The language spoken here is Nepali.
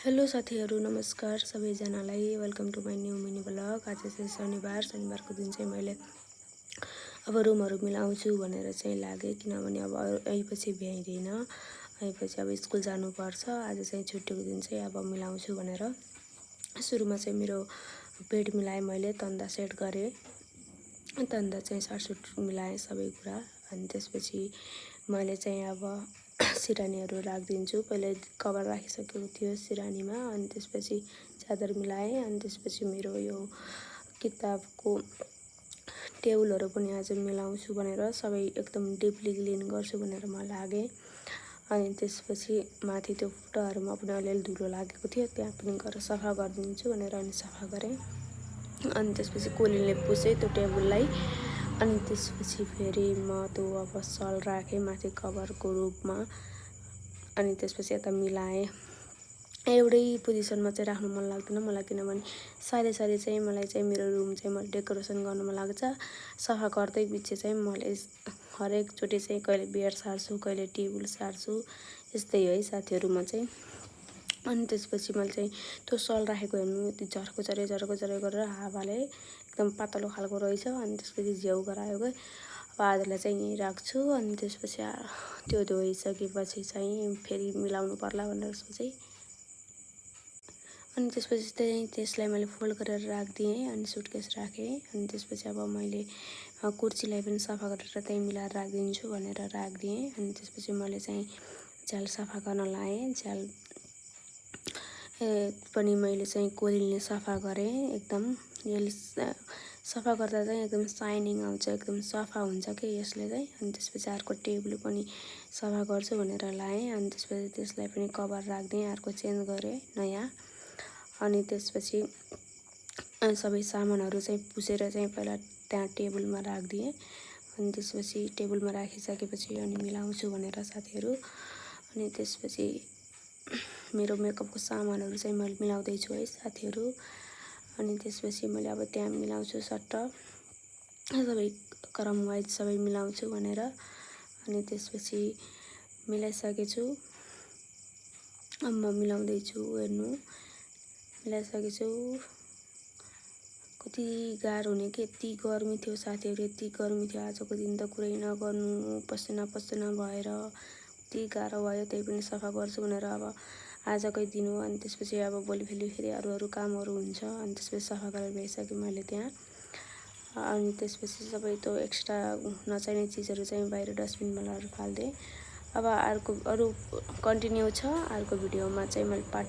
हेलो साथीहरू, नमस्कार सबैजनालाई। Welcome to my new mini vlog. आज चाहिँ शनिबारको दिन चाहिँ मैले अब रुमहरू मिलाउँछु भनेर चाहिँ लागेँ, किनभने अब आएपछि भ्याइँदैन, आएपछि अब स्कुल जानुपर्छ। आज चाहिँ छुट्टीको दिन चाहिँ अब मिलाउँछु भनेर सुरुमा चाहिँ मेरो बेड मिलाएँ, मैले तन्दा सेट गरेँ, तन्दा चाहिँ साटसुट मिलाएँ सबै कुरा। अनि त्यसपछि मैले चाहिँ अब सिरानीहरू राखिदिन्छु। पहिले कभर राखिसकेको थियो सिरानीमा, अनि त्यसपछि चादर मिलाएँ। अनि त्यसपछि मेरो यो किताबको टेबलहरू पनि आज मिलाउँछु भनेर सबै एकदम डिपली क्लिन गर्छु भनेर म लागेँ। अनि त्यसपछि माथि त्यो फुटाहरूमा पनि अलिअलि धुलो लागेको थियो, त्यहाँ पनि गएर सफा गरिदिन्छु भनेर अनि सफा गरेँ। अनि त्यसपछि कोलीले पुछेँ त्यो टेबललाई। अनि त्यसपछि फेरि म त्यो अब सल राखेँ माथि कभरको रूपमा। अनि त्यसपछि यता मिलाएँ। एउटै पोजिसनमा चाहिँ राख्नु मन लाग्दैन मलाई, किनभने साइडे चाहिँ मलाई चाहिँ मेरो रुम चाहिँ मैले डेकोरेसन गर्नु मन लाग्छ। सफा गर्दै पछि चाहिँ मैले हरेकचोटि चाहिँ कहिले बेड सार्छु, कहिले टेबल सार्छु, यस्तै है साथीहरू म चाहिँ। अनि त्यसपछि मैले चाहिँ त्यो सल राखेको हेर्नु, त्यो झर्को झरे गरेर हावाले एकदम पातलो खालको रहेछ। अनि त्यसपछि झ्याउ गरायो गयो। अब आजलाई चाहिँ यहीँ राख्छु। अनि त्यसपछि त्यो धोइसकेपछि चाहिँ फेरि मिलाउनु पर्ला भनेर सोचेँ। अनि त्यसपछि चाहिँ त्यसलाई मैले फोल्ड गरेर राखिदिएँ। अनि सुटकेस राखेँ। अनि त्यसपछि अब मैले कुर्सीलाई पनि सफा गरेर त्यहीँ मिलाएर राखिदिन्छु भनेर राखिदिएँ। अनि त्यसपछि मैले चाहिँ झ्याल सफा गर्न लाएँ। झ्याल पनि मैले चाहिँ कोलीले सफा गरेँ। एकदम यसले सफा गर्दा चाहिँ एकदम साइनिङ आउँछ, एकदम सफा हुन्छ कि यसले चाहिँ। अनि त्यसपछि अर्को टेबल पनि सफा गर्छु भनेर लाएँ। अनि त्यसपछि त्यसलाई पनि कभर राखिदिएँ, अर्को चेन्ज गरेँ नयाँ। अनि त्यसपछि सबै सामानहरू चाहिँ पुसेर चाहिँ पहिला त्यहाँ टेबलमा राखिदिएँ। अनि त्यसपछि टेबलमा राखिसकेपछि अनि मिलाउँछु भनेर साथीहरू। अनि त्यसपछि मेरो मेकअपको सामानहरू चाहिँ मैले मिलाउँदैछु है साथीहरू। अनि त्यसपछि मैले अब त्यहाँ मिलाउँछु सट्ट सबै क्रम वाइज सबै मिलाउँछु भनेर। अनि त्यसपछि मिलाइसकेछु। अब म मिलाउँदैछु, हेर्नु मिलाइसकेछु। कति गाह्रो हुने कि, यति गर्मी थियो साथीहरू, यति गर्मी थियो आजको दिन त कुरै नगर्नु, पसिना भएर यति गाह्रो भयो। त्यही पनि सफा गर्छु भनेर अब आजकै दिन हो। अनि त्यसपछि अब भोलि फेरि अरू कामहरू हुन्छ। अनि त्यसपछि सफा गरेर भइसक्यो मैले त्यहाँ। अनि त्यसपछि सबै त्यो एक्स्ट्रा नचाहिने चिजहरू चाहिँ बाहिर डस्टबिनमा लगेर फालिदिएँ। अब अरू कन्टिन्यू छ, अर्को भिडियोमा चाहिँ मैले पार्ट